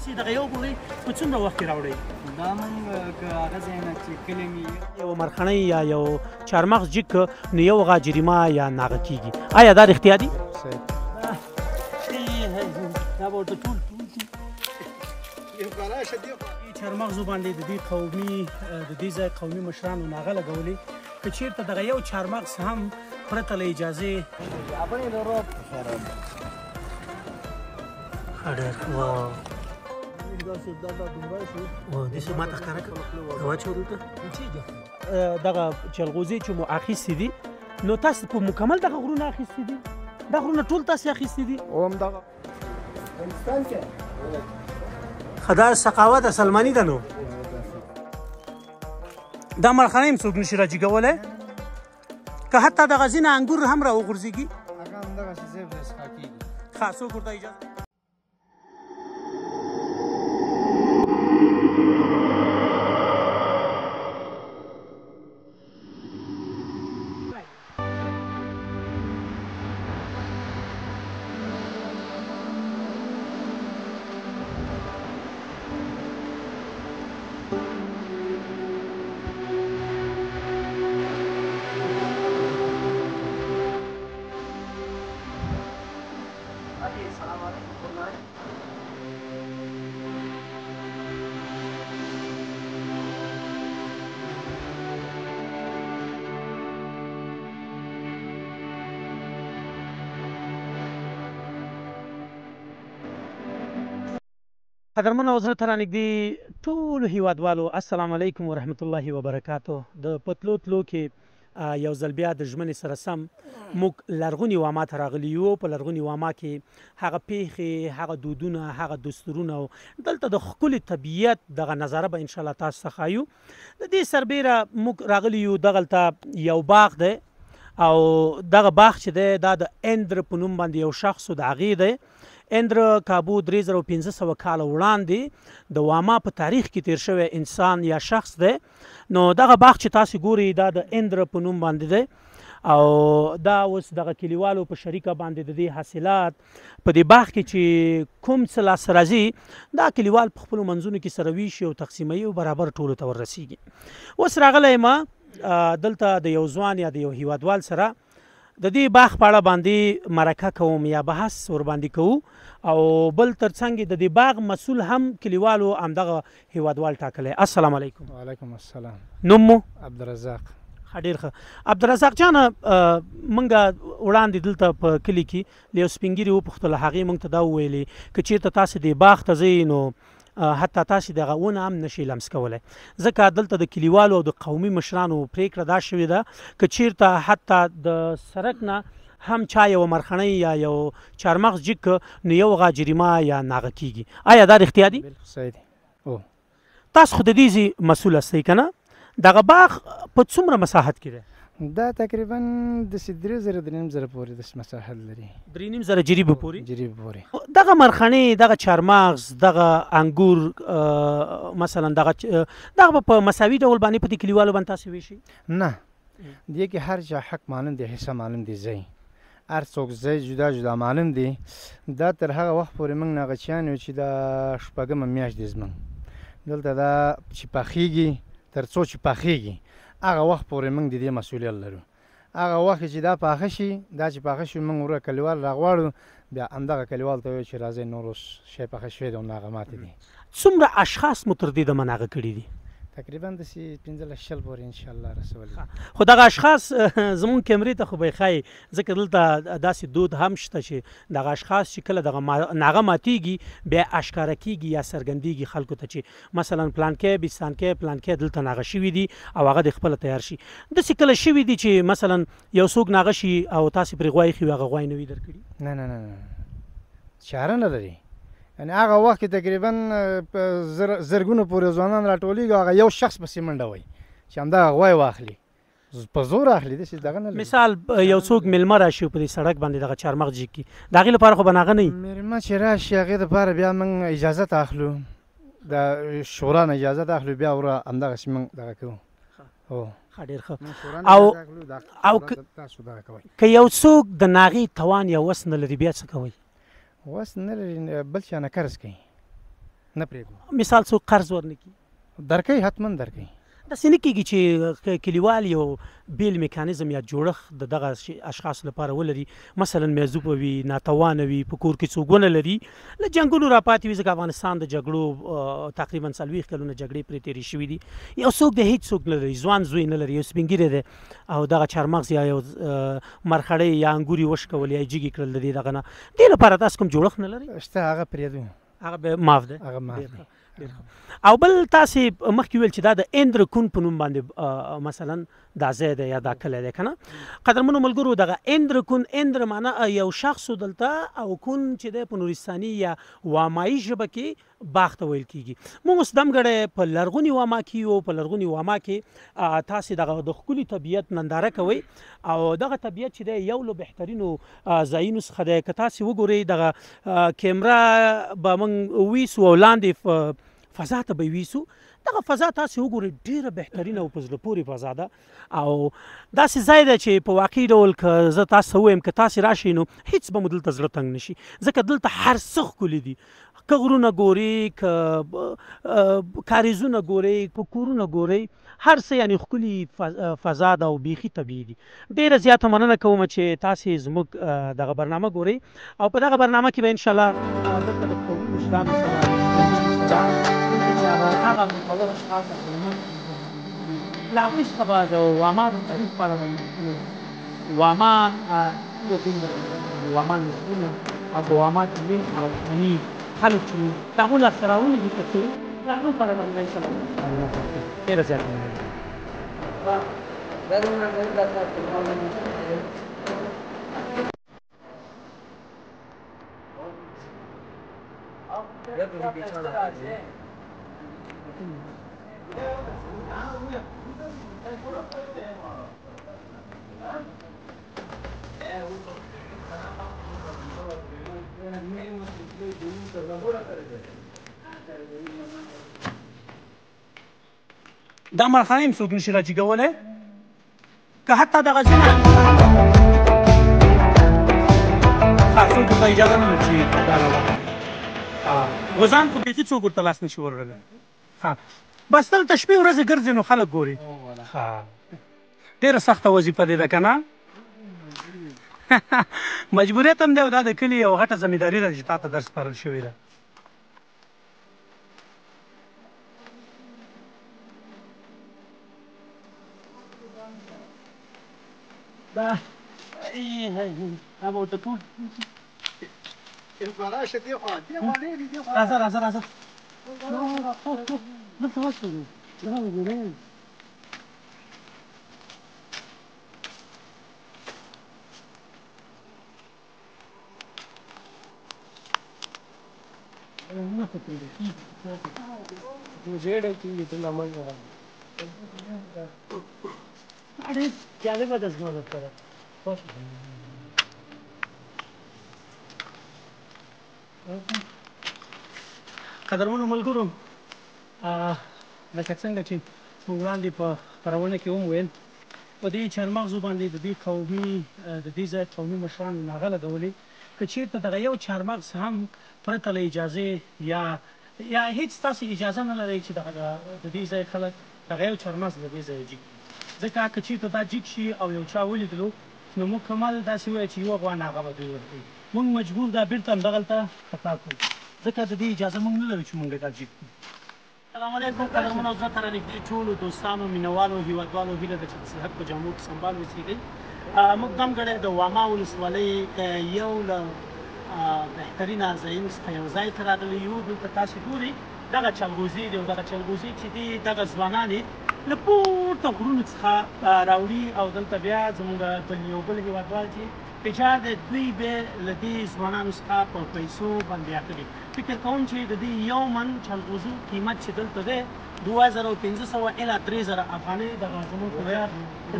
تاسې دغه یو ګوړی په څومره وخت کې راوړئ؟ دا موږ که هغه ځای نه چې کلی مې یو مرخڼۍ یا یو چارمغز جګ که نو یو غا جریمه یا ناغه کېږي. آیا دا رښتیا دي؟ دا به ورته ټول ټول شي. چارمغزو باندې د دې قومي د دې ځای قومي مشرانو ناغه لګولې که چېرته دغه یو چارمغز هم پرته له اجازې ډېر واو داسې ما ته ښکاره کړه واچوه دلته. دغه چلغوزې چې مو اخیستې دي نو تاسو په مکمل دغه غرونه اخیستې دي؟ دا غرونه ټول تاسې اخیستې دي؟ همدغه ښه دا سقاوه ده، سلماني ده. نو دا مرخڼۍ هم څوک نشي راجیګولی که حتی دغه ځینې انګور هم راوغورځېږي؟ هغه همدغسې ځای په ځای څښا کېږي. ښه څوک ورته اجازه قدرمن او زړه ته رانږدې ټولو هیوادوالو السلام علیکم ورحمت الله وبرکاته. د پتلو تلو کې یو ځل بیا د ژمنې سره سم موږ لرغوني واما ته راغلي یو. په لرغوني واما کې هغه پیښې، هغه دودونه، هغه دستورونه او دلته د ښکلي طبیعت دغه نظاره به انشاءالله تاسو ته ښایو. د دې سربېره موږ راغلي یو دغلته یو باغ دی او دغه باغ چې دی دا د اندر په نوم باندې یو شخص و، د هغې دی. اندر کابو 3500 کاله وړاندې د واما په تاریخ کې تیر شوی انسان یا شخص دی. نو دغه باغ چې تاسو ګورئ دا د اندر په نوم باندې دی او دا اوس دغه کلیوالو په شریکه باندې د دې حاصلات په دې باغ کې چې کوم څه لاسته راځي دا کلیوال په خپلو منځونو کې سره ویشي او تقسیموي او برابر ټولو ته وررسیږي. اوس راغلی یم دلته د یو ځوان یا د یو هیوادوال سره د دې باغ په اړه باندې مرکه کوم یا بحث ورباندې کوو او بل ترڅنګ د دې باغ مسول هم کلیوالو همدغه هیوادوال ټاکلی. السلام علیکم. وعلیکم السلام. نوم مو؟ عبدالرزاق. ښه ډېر ښه. عبدالرزاق جانه، موږ وړاندې دلته په کلي کې له یو سپین ږیري وپوښتل، هغې موږ ته دا وویلې که چېرته تاسې دې باغ ته ځئ نو حتی تاسې دغه ونه هم نشئ لمس کولی، ځکه دلته د کلیوالو او د قومي مشرانو پرېکړه دا شوې ده که چېرته حتی د سرک نه هم چا یوه مرخڼۍ یا یو چارمغز جګ که نو یو غا جریمه یا ناغه کېږي. آیا دا رښتیا دي؟ بالکل صحیح دي. تاسو خو د دې ځای مسؤل یاستئ که نه؟ دغه باغ په څومره مساحت کې دی؟ دا تقریبا داسې 3000 3,500 پورې داسې مساحت لري. 3,500 جریبه پورې؟ جریبه پورې. دغه مرخڼې، دغه چارمغز، دغه انګور مثلا دغه به په مساوي ډول باندې په دې کلیوالو باندې تاسې ویشئ؟ نه، دې کې هر چا حق معلوم دی، حصه معلوم دی، ځای هر څوک ځای جدا جدا معلوم دی. دا تر هغه وخت پورې موږ ناغچیان یو چې دا شپږمه میاشت دی زموږ دلته دا چې پخېږي، تر څو چې پخېږي هغه وخت پورې موږ د دې مسؤلیت لرو. هغه وخت چې دا پاخه شي، دا چې پاخه شي موږ وروره کلیوال راغواړو، بیا همدغه کلیوال ته وایو چې راځئ نور اوس شی پاخه شوی دی او ناغه ماتې دي. څومره اشخاص مو تر دې دمه ناغه کړي دي؟ تقریبا داسې 15 20 پورې انشاءالله رسولي. خو دغه اشخاص زمونږ کیمرې ته خو به یې ښایي، ځکه دلته داسې دود هم شته چې دغه اشخاص چې کله دغه ناغه ماتیږي بیا اشکاره کیږي یا څرګندیږي خلکو ته چې مثلا پلانکی بیستانکی پلانکی دلته ناغه شوي دي او هغه د خپله تیار شي. داسې کله شوي دي چې مثلا یو څوک ناغه شي او تاسې پرې غوا ایښي وي هغه غوا یې نه وي درکړي؟ نه نه نه نه، چاره نه لري. یعنې هغه وخت کې تقریبا په زرګونو پورې ځوانان راټولېږي، هغه یو شخص پسې منډه وایي چې همدغه غوا یې واخلي، په زور اخلي، داسې دغه نه لري. مثال یو څوک مېلمه راشي په دې سړک باندې دغه چارمغز جګ کړي، د هغې لپاره خو به ناغه نه وي. مېلمه چې راشي هغې دپاره بیا موږ اجازه اخلو، د شورا نه اجازه اخلو، بیا وره همدغسې موږ دغه کوو. هو ښه، ډېر ښه. او که یو څوک د ناغې توان یا وس نه لري بیا څه کوئ؟ وس نه لري بل چا نه قرض کوي، نه پرېږدو. مثال څوک قرض ورنه کړي؟ درکوي، حتما درکوي. داسې نه کېږي چې کلیوال یو بیل میکانیزم یا جوړښت د دغه اشخاصو لپاره ولري، مثلا معذوبه وي، ناتوانه وي، په کور کې څوک ونه لري، له جنګونو راپاتې وي، ځکه افغانستان د جګړو تقریبا 40 کلونه جګړې پرې تېرې شوي دي. یو څوک دی هیڅ څوک نه لري، ځوان زوی نه لري، یو سپین ږیری دی او دغه چارمغز یا یو مرخړۍ یا انګور یې وشکول یا یې جګې کړل د دې دغه نه، دې لپاره تاسو کوم جوړښت نه لرئ؟ شته، هغه پرېږدو، هغه به معاف دی، هغه معاف دی. او بل تاسې مخکې ویل چې دا د اندرکون په نوم باندې مثلا دا ځای دی یا دا کلی دی که نه؟ قدرمنو ملګرو، دغه اندرکون، اندر معنا یو شخص دلته، او کون چې دی په نورستاني یا وامایي ژبه کې باغ ته ویل کیږي. موږ اوس دمګړی په لرغوني واما کې یو. په لرغوني واما کې تاسې دغه د ښکلي طبیعت ننداره کوئ، او دغه طبیعت چې دی یو له بهترینو ځایونو څخه دی. که تاسې وګورئ دغه کیمره به موږ ویسو او لاندې فضا ته به یې ویسو. دغه فضا تاسې وګورئ ډېره بهترینه او په زړه پورې فضا ده، او داسې ځای ده چې په واقعي ډول که زه تاسو ته ووایم که تاسې راشئ نو هیڅ به مو دلته زړه تنګ نه شي، ځکه دلته هر څه ښکلي دي. که غرونه ګورئ، که کاریزونه ګورئ، که کورونه ګورئ، هر څه یعنې ښکلي فضا ده او بیخي طبیعي دي. ډېره زیاته مننه کوم چې تاسې زموږ دغه برنامه ګورئ، او په دغه برنامه کې به انشاءالله دلته د قومي مشرانو سره هغه متوجه اشخاص له هغوی څخه به د واما د تاریخ په اړه واما واما نسلونه او په واما کې لوی او خلک چې د هغو لاسته راوړنې دي، که څه د هغو په اړه به انشاءالله ډېره زیاته مننه. دا مرخانه هم څوک نشي راجیګولی، که حتی دغه ځینه څوک ورته اجازه نه لري چې دا راواخلي. غوزان خو بیخي څوک ورته لاس نشي وروړلی. بس دلته شپې ورځې ګرځي نو خلک ګوري. ډېره سخته وظیفه دی ده که نه؟ مجبوریت هم دی، او دا د کلي یوه غټه ذمهداري ده چې تا ته در سپارل شوې ده. دا دا به ورته ټول راځه راځه راځه، دلته وسو دا وګورئ. ډېر جالبه ده زما لپاره. قدرمنو ملګرو، لکه څنګه چې موږ وړاندې په خپرونه کې هم ویل، په دې چارمغزو باندې د دې قومي د دې ځای قومي مشرانو ناغه لګولې که چېرته دغه یو چارمغز هم پرته له اجازې یا هیڅ تاسې اجازه نه لرئ چې دغه د دې ځای خلک دغه یو چارمغز له دې ځایه جیګ کړي، ځکه که چېرته دا جیګ شي او یو چا ولیدلو نو مکمل داسې ووایه چې یوه غوا ناغه به دوی ورکوي. موږ مجبور دا بېرته همدغلته خطا کړو، ځکه د دې اجازه موږ نه لرو چې موږ دا جیګ کړو. السلام علیکم قدرمنو زه تر نږدې ټولو دوستانو، مینوالو، هیوادوالو، هیله ده چې د صحت په جامو کې سمبال اوسېږئ. موږ دمګړی د واما ولسوالۍ یو له بهترینه ځایونو څخه یو ځای ته راغلي یو. دلته تاسې ګورئ دغه چلغوزې دي، او دغه چلغوزې چې دي دغه ځوانان یې له پورته غرونو څخه راوړي، او دلته بیا زموږ بل یو بل هیوادوال چې تجار دی دوی به له دې ځوانانو څخه په پیسو باندې اخلي. فکر کوم چې د دې یو من چلغوزو قیمت چې دلته دی 2500 الی 3000 افغانۍ. دغه زموږ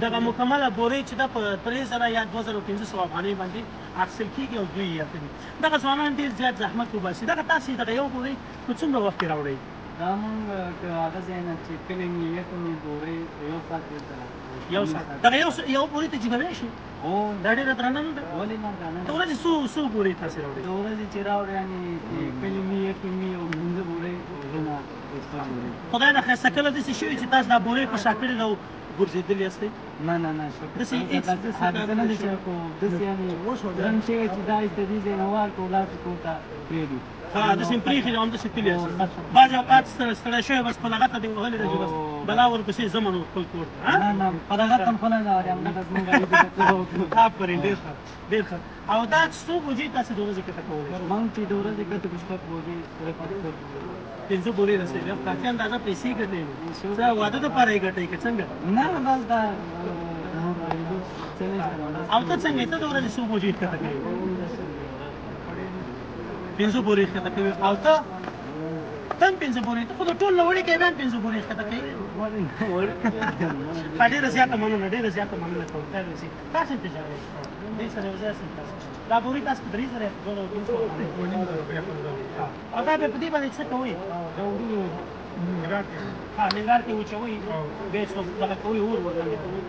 دغه مکمله بورۍ چې ده په 3000 یا 2500 افغانۍ باندې اخیستل کېږي او دوی یې اخلي. دغه ځوانان ډېر زیات زحمت وباسي. دغه تاسې دغه یو بورۍ په څومره وخت کې راوړئ؟ دا مونږ که هغه ځای نه چې کلی مې یکه مې بورۍ یو ساعت دلته راوړو. یو ساعت دغه یو بورۍ ته جګوی شي؟ هو. دا ډېره درنه نه ده؟ ولې نه درنه؟ د ورځې څو بورۍ تاسې راوړئ؟ د ورځې چې راوړې یعنې چې کلی مې یکه مې او 5 بورۍ غرونه شپږ بورۍ. خدای نه خسته کله داسې شوي چې تاسو دا بورۍ په شا کړې ده او ګرځېدلي یاستئ؟ نه نه نه، شکر. داسې هېڅ داسې حادثه نه ده شوې، خو داسې یعنې درن شوی چې دا ایسته دې ځای نه ورکړو لاړ شو کور ته پرېږدو. ها، داسې مې پرېښي دي او همداسې تللي یاست. بعضې اوقات ستړی شوی بس په لغته دې وهلې ده چې بس بلا ورپسې ځم نو خپل کور ته. نه نه، په لغته هم خو نه ده وهلې، همدغه زموږ غریب دی چې څه وکړو. آفرین، ډېر ښه، ډېر ښه. او دا څو بوجۍ تاسې د ورځې کښته کولی شئ؟ موږ چې د ورځې کښته کړو شپږ بوجۍ، 5 بورې رسېږي. کافي اندازه پیسې ګټئ نو. څه واده دپاره یې ګټئ که څنګه؟ نه بس دا څه نشته. او ته څنګه یې؟ ته د ورځې څو بوجۍ ښکته کوې؟ 5 بورې ښکته کوې. او ته هم 5 بورې؟ ته خو د ټول نه وړې کوې، بیا هم 5 بورې ښکته کوې. ښه، ډېره زیاته مننه، ډېره زیاته مننه کوم. خیر اوسې. تاسې هم تجارت دې سره یو ځای یاستئ تاسو. دا بورې تاسو په 3000 یا 2500؟ او دا بیا په دې باندې څه کوئ؟ ها، ننګرهار کې وچوئ، بیا څه دغه کوئ، اور ورباندې کوئ؟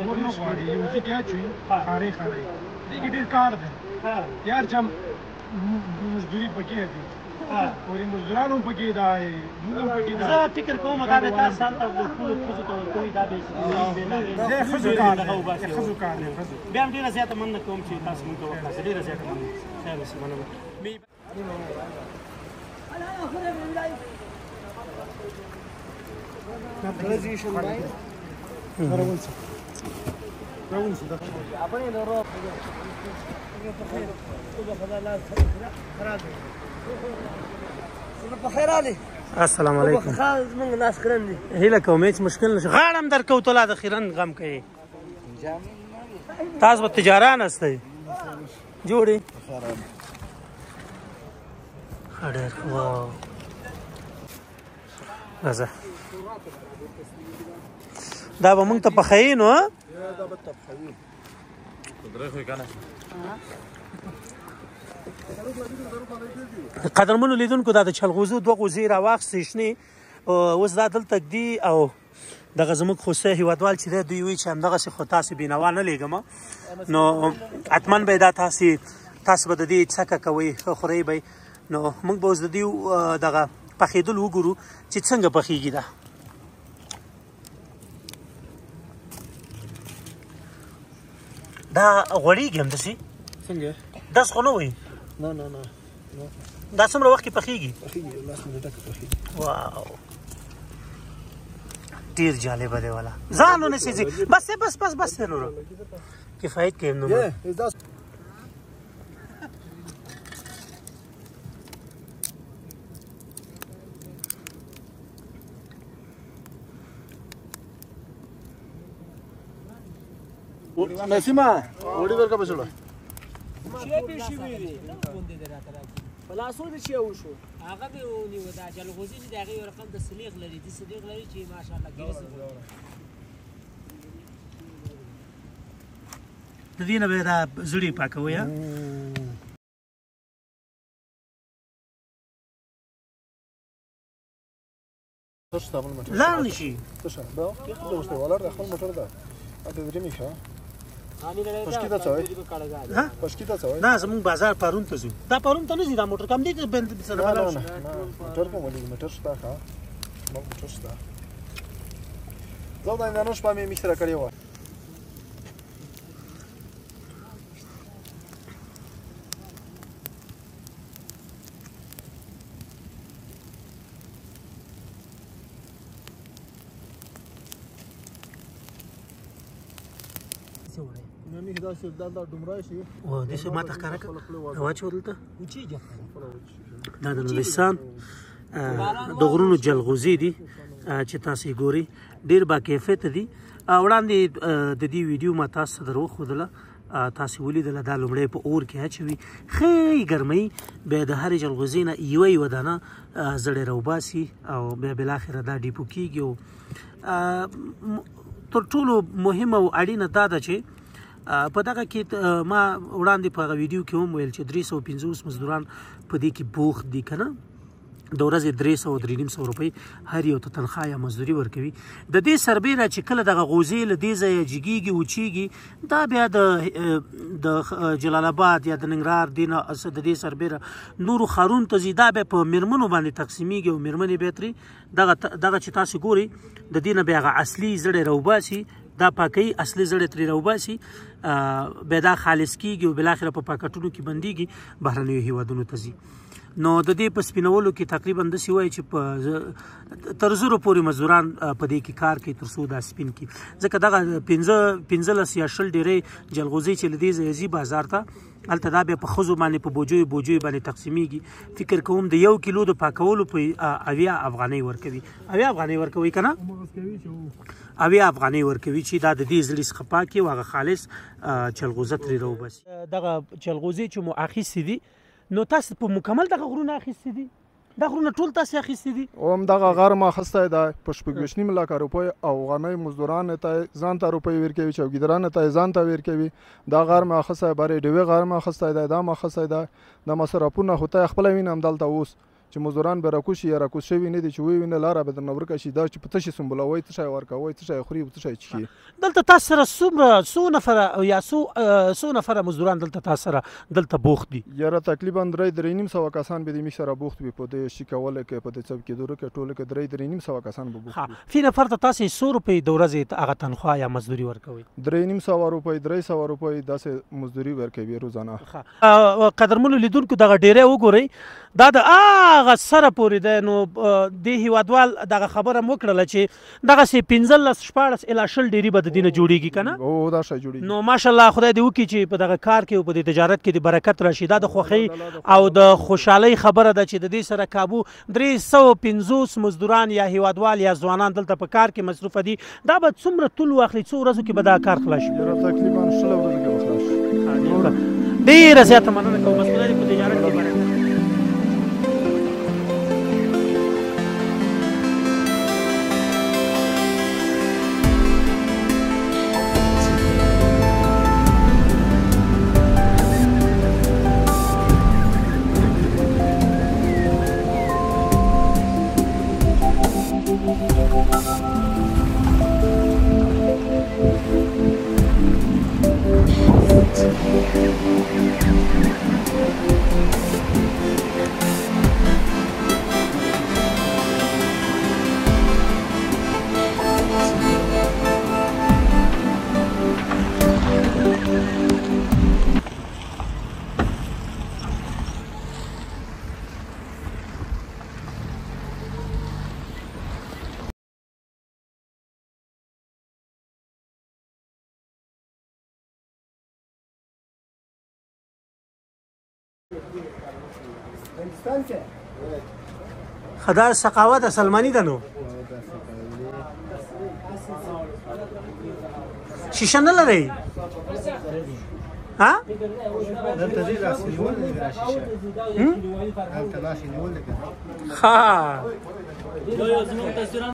اور نه غواړي، یو څه کې اچوي، خارې خارې. دې کې ډېر کار دی. یار چې مزدوري پکې دي، پورې مزدوران هم پکې ده، موږ هم پکې ده. زه فکر کوم دا به تاسو هلته خپلو ښځو ته ورکوئ، دا به ښځو کار دی، ښځو کار دی، ښځو. بیا هم ډېره زیاته مننه کوم چې تاسو موږ ته وخت راکړئ. ډېره زیاته مننه، خیر اوسئ، مننه. السلام علیکم. هیله کوم هیڅ مشکل نشته. غاړه هم درکوو، ته لا د خیرن غم کوې. تاسو به تجاران یاستئ؟ جوړې؟ ښه، ډېر ښه. واو، راځه دا به موږ ته پخوي نو. دا به ته پخوي. قدرمنو لیدونکو، دا د چلغوزو 2 غوزې راواخیستې شنې، اوس دا دلته ږدي. او دغه زموږ خوستی هیوادوال چې دی دوی وایي چې همدغسې خو تاسې بېنوا نه لېږم، نو حتما به دا تاسې به د دې څکه کوئ، ښه خورئ به یې. نو موږ به اوس د دې دغه پخېدل وګورو چې څنګه پخېږي. دا دا غوړېږي همداسې؟ څنګه؟ داسې خو نه وایي؟ نه نه نه. دا څومره وخت کې پخېږي؟ پخېږي، لاس منټه کې پخېږي. واو، ډېر جالبه دی والا. ځان ونه سېځي. بس بس بس بس نور کفایت کوي نو. نسیمه وړي ورکه بسړه په لاسو دې چې وشو هغه مې ونیو. دا جلغوزي چې د هغې یو رقم د سلیغ لري، د سلیغ لري چې ماشاءالله ګیره څه. د دې نه به دا زړې پاکوي. لاړ نه شي. خپل موټر ده، درې ښه. پشکی ته څه وایي؟ پشکی ته څه وایي؟ نه، زموږ بازار پرون ته ځو. دا پرون ته نه ځي دا موټر، کم دی بند سره نه نه، موټر کوم ولې موټر شته. ښه، موټر شته. زه دا نن شپه مې مشره کړې وه. نه داسې دلته دومره شي. او داسې ماته ښکاره کړه، راواچوه دلته. دا د نورستان د غرونو جلغوزې دي چې تاسو یې ګورئ، ډېر باکیفیته دي. وړاندې د دې ویډیو ما تاسو ته در وښودله، تاسو ولیدله. دا لومړی په اور کې اچوي، ښې ګرموي، بیا د هرې جلغوزې نه یوه یوه دانه زړی راوباسي او بیا بالاخره دا ډیپو کېږي. او تر ټولو مهمه او اړینه دا ده چې په دغه کې ما وړاندې په هغه ویډیو کې هم ویل چې 350 مزدوران په دې کې بوخت دي که نه، د ورځې 300 350 روپۍ هر یو ته تنخوا یا مزدوري ورکوي. د دې سربېره چې کله دغه غوزې له دې ځایه جګېږي وچېږي، دا بیا د جلال آباد یا د ننګرهار د دې سربېره نورو ښارونو ته ځي. دا بیا په میرمنو باندې تقسیمېږي او میرمنې بیا ترې دغه چې تاسو ګورئ د دې نه بیا هغه اصلي زړی راوباسي، دا پاکوي، اصلي زړی ترې راوباسي، بیا دا خالص کېږي او بالاخره په پاکټونو کې بندېږي، بهرنیو هیوادونو ته ځي. نو د دې په سپینولو کې تقریبا داسې وایي چې په تر 1000 پورې مزدوران په دې کې کار کوي تر څو دا سپین کړي، ځکه دغه 15 یا 20 ډېرې جلغوزې چې له دې ځایه ځي بازار ته، هلته دا بیا په ښځو باندې په بوجیو بوجیو باندې تقسیمیږي. فکر کوم د 1 کیلو د پاکولو په 70 افغانۍ ورکوي، 70 افغانۍ ورکوي که نه، 70 افغانۍ ورکوي چې دا د دې زړي څخه پاک او هغه خالص چلغوزه ترې راوباسي. دغه چلغوزې چې مو اخیستې دي، نو تاسو په مکمل دغه غرونه اخیستي دي؟ دا غرونه ټول تاسو اخیستي دي؟ هم دغه غر ما اخیستی دی په 26.5 لکه روپۍ. افغانۍ مزدورانو ته ځان ته روپۍ ورکوي، چوکیدارانو ته ځان ته ورکوي. دا غر ما اخیستی، برې ډیوې غر ما اخیستی دی، دا ما اخیستی دی. دا مصرفونه خو ته خپله وینم دلته اوس چې مزدوران به راکوز شي یا راکوز شوي نه دي، چې ووینه لاره به درنه ورکه شي. دا چې په څه شي سمبولوي، څه شی ورکوي، څه شی خوري او څه شی څښي. دلته تاسو سره څومره څو نفره یا څو نفره مزدوران دلته تاسو سره دلته بوخت دي؟ یاره تقریبا 300-350 کسان به د موږ سره بوخت وي په دې شي کولو کې، په دې څوکیدورو کې ټولو کې 300-350 کسان به بوخت وي. فی نفر ته تاسو څو روپۍ د ورځې هغه تنخوا یا مزدوري ورکوئ؟ 350 روپۍ، 300 روپۍ داسې مزدوري ورکوي روزانه. قدرمنو لیدونکو دغه ډیری وګورئ، دا د هغه سره پورې دی. نو دې هیوادوال دغه خبره هم وکړله چې دغسې 15 16 الی 20 ډېري به د دې نه جوړېږي که نه؟ هو دا شی جوړېږي. نو ماشاءالله خدای دې وکړي چې په دغه کار کې او په دې تجارت کې دې برکت راشي. دا د خوښۍ او د خوشحالۍ خبره ده چې د دې سره کابو 350 مزدوران یا هیوادوال یا ځوانان دلته په کار کې مصروفه دي. دا به څومره طول واخلي، څو ورځو کې به دا کار خلاص شي؟ تقریبا 20 ورځو کې به خلاص شي. ډېره زیاته مننه کوم، بس خدای دې په تجارت کې برکت. خدا سقاوه ده، سلمانی ده. نو شیشه نه لرئ؟ ها؟ دلته دې لاس نیول دی شیشه. دلته لاس نیول دی. ها.